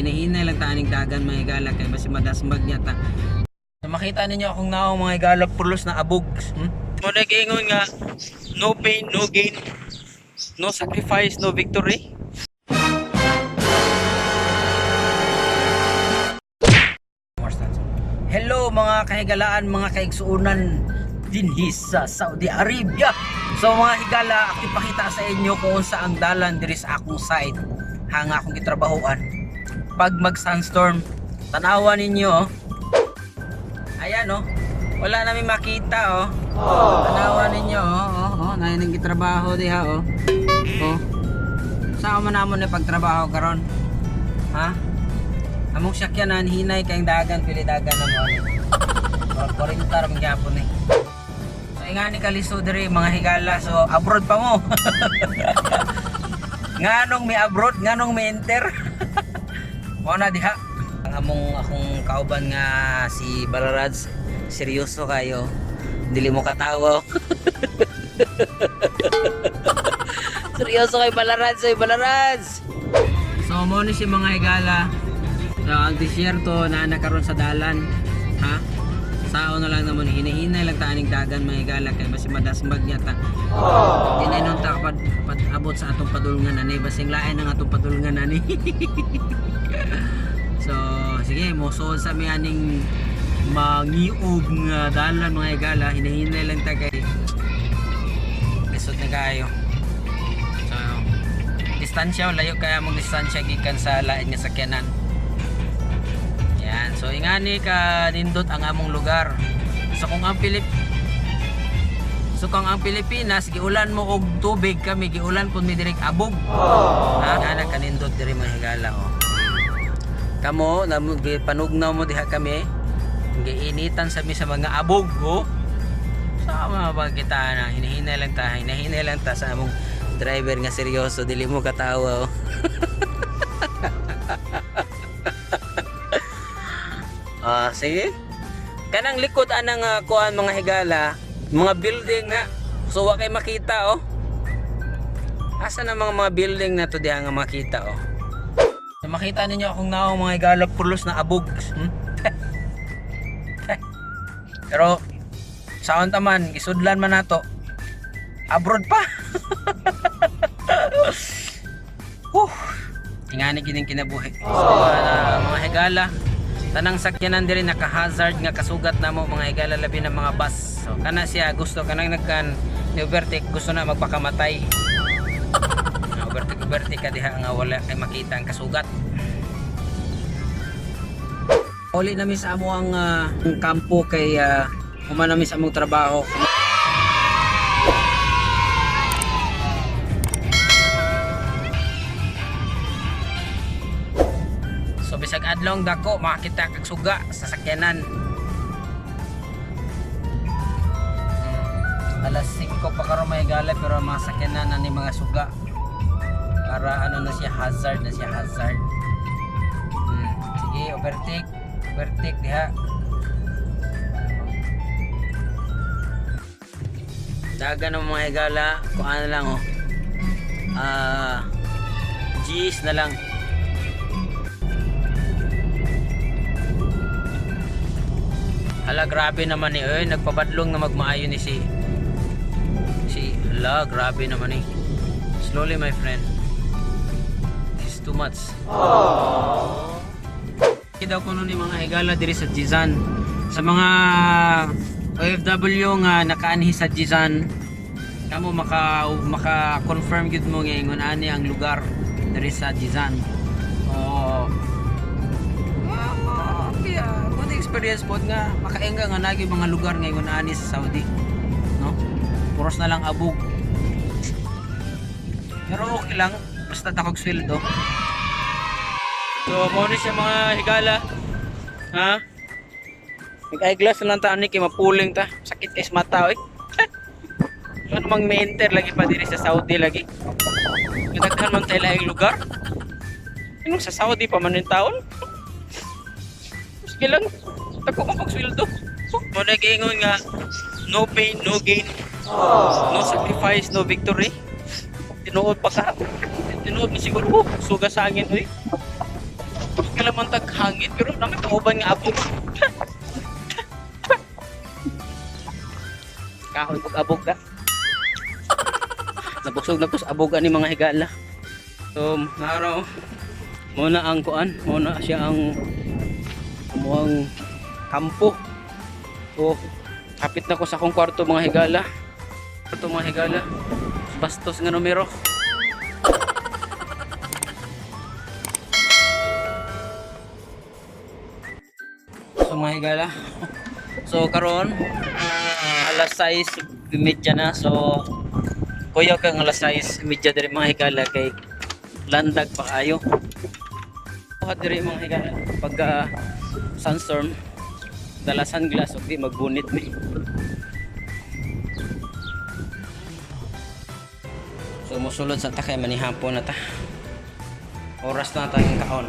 Hinahinay lang ta aning dagan, mga higala, kay basi madasmag niya ta. So, makita ninyo akong naong, mga higala, pulos na abog. Mo nag-ingon nga no pain, no gain, no sacrifice, no victory. Hello, mga kahigalaan, mga kaigsuunan dinhi sa Saudi Arabia. So mga higala, ako ipakita sa inyo kung unsa ang dalan diri sa akong side hanga akong gitrabahoan. Pag mag sandstorm, tanawa ninyo oh. Ayan oh. Wala namin makita oh. Tanawa ninyo oh, oh, oh, gitrabaho diha oh. Oh. Saan man namo ni pagtrabaho karon? Ha? Among sakyanan hinay kayong dagan, pili dagan na mo ano. Murag 40 ra man gyapon eh. So ingani kaliso diri, mga higala, so abroad pa mo. Nganong may abroad, nganong may enter. Mao na diha. Ang among akong kauban nga si Balaraj, seryoso kayo. Dili mo katawa. Seryoso kay Balaraj, oy Balaraj. So mo ni si mga higala. So ang disyerto na nakaroon sa dalan, ha? Sao na lang naman, hinahinay lang ta aning dagan, mga higala, kay basi madasmag niya ta. Di na inon ta pad abot sa atong padulngan ani, basing lain ang atong padulngan ani. So sige, mo suod sa mi aning mangiog nga dalan, mga higala, hinahinay lang ta kay lisod na kayo. So distansya, layo kaya mong distansya gikan sa lain nga sakyanan. Yan. So ingani ka nindot ang among lugar. So kung ang Pilipinas giulan mo og tubig, kami giulan pud mi direk abog. Ha, nga kanindot diri, mga higala oh. Kamo namo panugnaw mo diha kami. Giinitan sa mi sa mga abog oh. Sa mga pagkita na hinihinay lang ta, hinihinay lang ta sa among driver nga seryoso, dili mo katawa oh. Ah, sige. Kanang likod anang kuan, mga higala, mga building na. So wa kay makita oh. Asa na mga building na to diha nga makita oh. So, makita ninyo akong naong, mga higala, pulos na abog. Pero saon ta man, gisudlan man nato. Abroad pa. Whew. Tingani gining kinabuhi. So mga higala, tanang sakyanan diri naka-hazard nga kasugat namo, mga higala, labi ng mga bus. So kana siya gusto kanang nagkan ni overtake, gusto na magpakamatay. Na overtake overtake ka diha nga wala kay makita ang kasugat. Uli nami sa amo ang kampo kay human nami sa among trabaho. So bisag adlong dako makita kag suga sa sakyanan. Alas 5 pa karon may gala, pero ang mga sakyanan ani mga suga. Para ano na siya, hazard na siya, hazard. Sige, overtake, overtake diha. Dagan ng mga higala, kung ano lang oh. Ah, G's na lang. Hala, grabe naman eh. Oy, nagpabadlong na magmaayo ni si si hala, grabe naman eh. Slowly, my friend. This is too much. Daw kuno ni mga higala diri sa Jizan. Sa mga OFW nga nakaanhi sa Jizan, kamo maka maka-confirm gyud mo nga ingon ani ang lugar diri sa Jizan. Oh, okay, good experience pod nga makaenga nga nagi mga lugar nga ingon ani sa Saudi. No? Puros na lang abog. Pero okay lang basta takog sweldo. So mo ni siya, mga higala. Ha? Nag-eyeglass na lang ta ani kay mapuling ta. Sakit kay sa mata oy. Ano mang may-enter lagi pa diri sa Saudi lagi. Kadaghan man tayo laing lugar. Anong sa Saudi pa man yung taon? Sige lang. Tako kong pagsweldo. Mo nag-ingon nga no pain, no gain. No sacrifice, no victory. Tinuod pa ka. Tinuod ni siguro. Oh, suga sa angin oy. Kalaman tag hangin pero naman kauban nga abog. Kahoy pag abog ka. Nabusog na ko sa abog ani, mga higala. So, naraw muna ang kuan, muna siya ang amuang kampo. So, kapit na ko sa akong kwarto, mga higala. Kwarto, mga higala. Bastos nga numero. So, mga higala. So karon alas 6:30 na. So kuyaw kang alas 6:30 diri, mga higala, kay landag pa kayo. Buhat diri, mga higala, pag sunstorm, dala sunglass ug di magbunit ni. So musulod sa ta kay manihapon na ta. Oras na tayong kaon.